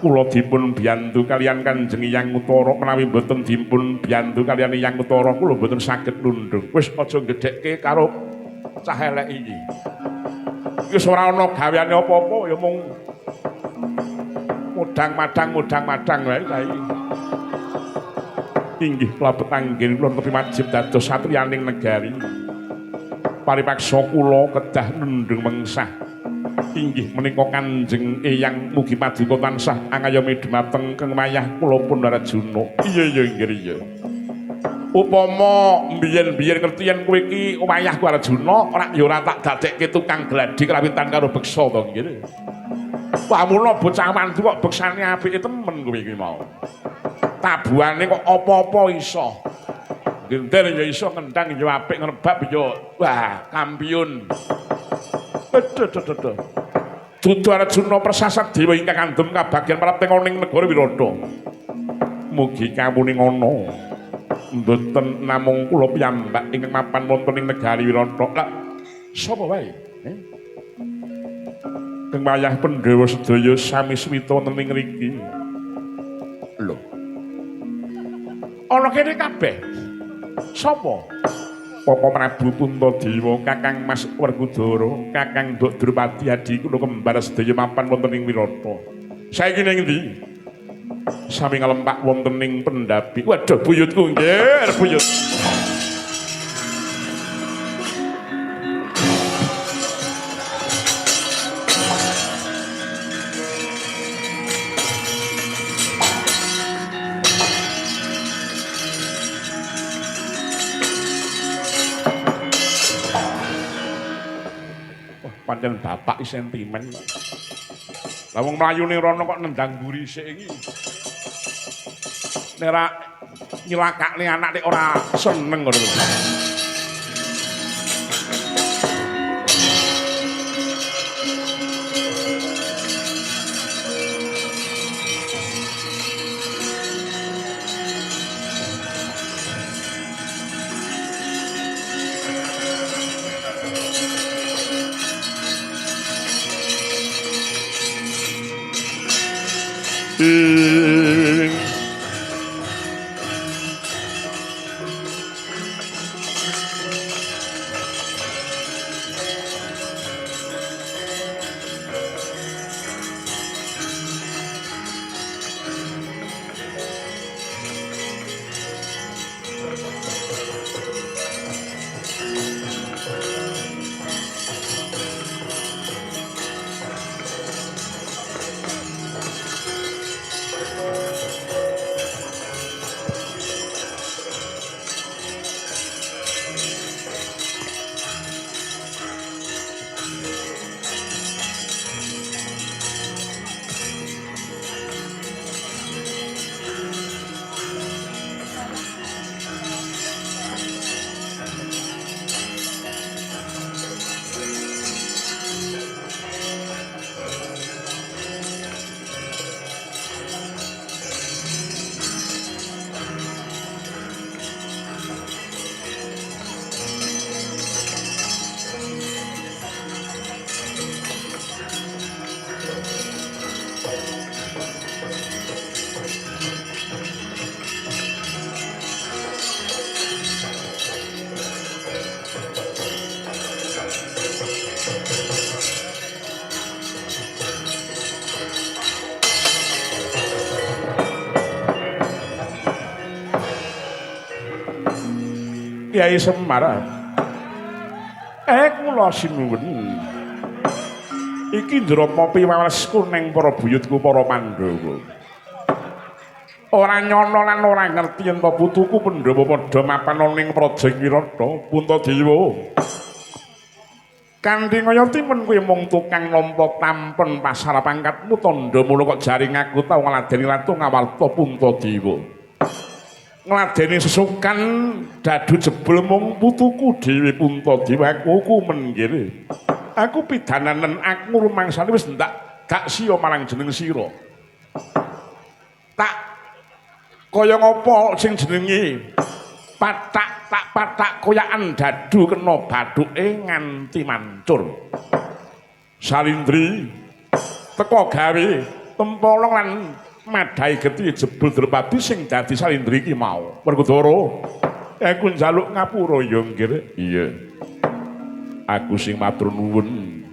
Kula dipun biyantu kaliyan Kanjeng Eyang Utara, menawi mboten dipun biyantu kaliyan Eyang Utara kula mboten saged nundung. Wis aja gedhekke karo cah elek iki. Wis ora ana gaweane apa-apa ya mung mudang-madang wae saiki. Inggih klebet anggen kula nepi wajib dados satriyaning negari. Paripaksa kula kedah nundung mengsah. Inggih menika Kanjeng Eyang mugi paduka tansah angayomi dhumateng keng wayah kula pun Arjuna. Iya iya inggih iya. Upama mbiyen-mbiyen ngerti yen kowe iki wayahku Arjuna, ora ya ora tak dadekke tukang gladi krawitan karo beksa to nggih. Wah mula bocah mandu kok beksane apike temen kowe iki mau. Tabuhane kok apa-apa iso. Gender ya iso, ngendang ya apik, ngrebab ya wah kampiun. Aduh aduh aduh. Dudu Arjuna persasat dewa ingkang andhem kabagyan praptengoning negara Wirata. Mugi kawuning ana. Mboten namung kula piyambak ingkang mapan wonten ing negari Wirata. Lah sapa wae? Keng wayah Pandhawa sedaya sami swita wonten ing ngriki. Lho. Ana kene kabeh. Sapa? Koko Prabu Puntadewa, Kakang Mas Werkudara, Kakang Mbok Drupadi adi kula kembar sedaya mapan wonten ing Wirata. Saiki ning endi? Sami nglempak wonten ing pendhapi. Waduh buyutku nggih, buyut. Pancen bapak sentimen. Lah wong mlayune rono kok nendang mburi sik iki. Nek ora nyilakakne anak nek ora seneng ngono lho. Kyai Semar. Kula sinuwun. Iki ndrapa piwalesku ning para buyutku para Pandhawa. Ora nyana lan ora ngerti yen to putuku Pandhawa padha mapan ning Praja Wirata Puntadewa. Kanthi kaya timen kowe mung tukang nampa tampen pasar pangkatmu tandha mula kok jare ngaku tau ngladeni ratu Ngawarta Puntadewa. Ngladeni sesukan dadu jebul mung putuku dhewe Puntadewa aku menggire. Aku pidananen aku rumangsane wis ndak gak siya marang jeneng sira. Tak kaya ngapa sing jenenge pathak tak pathak koyakan dadu kena bathuke nganti mancur. Salindri teka gawe tempolong lan madhahi getih jebul Drupadi sing dadi Salindri iki mau. Werkudara, aku njaluk ngapura ya nggih. Iya. Aku sing matur nuwun.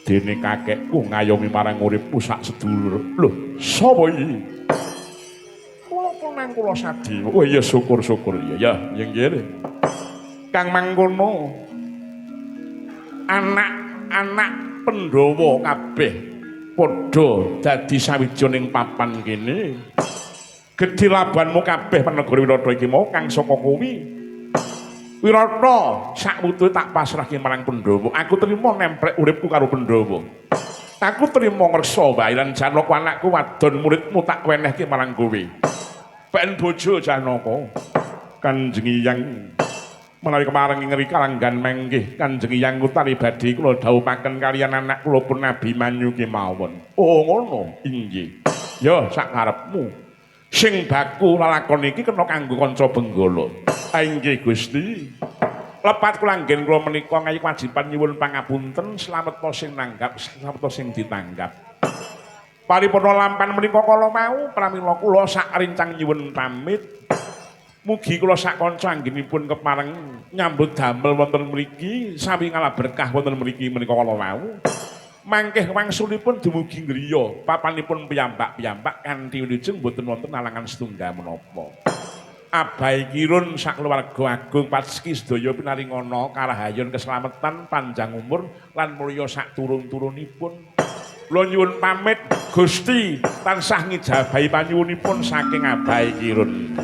Dene kakekku ngayomi marang uripku sak sedulur. Lho, sapa iki? Kula kula Sadewa. Oh iya syukur-syukur iya ya, ya nggih. Kang mangkono anak-anak Pandhawa kabeh padha dadi sawijining papan kene. Gedhe labanmu kabeh panegara Wirata iki mau kang saka kuwi. Wirata sakwutuhe tak pasrahke marang Pandhawa. Aku trima nemplek uripku karo Pandhawa. Aku trima ngreksa wae lan Janaka anakku wadon muridmu tak wenehke marang kowe. Pen bojo Janaka. Kanjeng Hyang menawi kemareng ing kalanggan menggih Kanjeng Hyang Utari badhe kula dhawuhaken kaliyan anak kula pun Abimanyu kemawon. Oh ngono, inggih. Ya sak karepmu. Sing baku lalakon iki kena kanggo kanca Benggala. Inggih Gusti. Lepat kula anggen kula menika ngayu kewajiban nyuwun pangapunten slamet sing nanggap, slamet sing ditanggap. Paripurna lampan menika kala mau pramila kula sak rencang nyuwun pamit. Mugi kula sak kanca anggenipun kepareng nyambut damel wonten mriki sami ngalah berkah wonten mriki menika kala wau. Mangkih wangsulipun dumugi griya papanipun piyambak-piyambak kanthi wilujeng boten wonten alangan setunggal menapa. Abai Kirun sakeluarga agung Patski sedaya pinaringana karahayon keselamatan panjang umur lan mulya sak turun-turunipun. Kula nyuwun pamit Gusti tansah ngijabahi panyuwunipun saking Abai Kirun.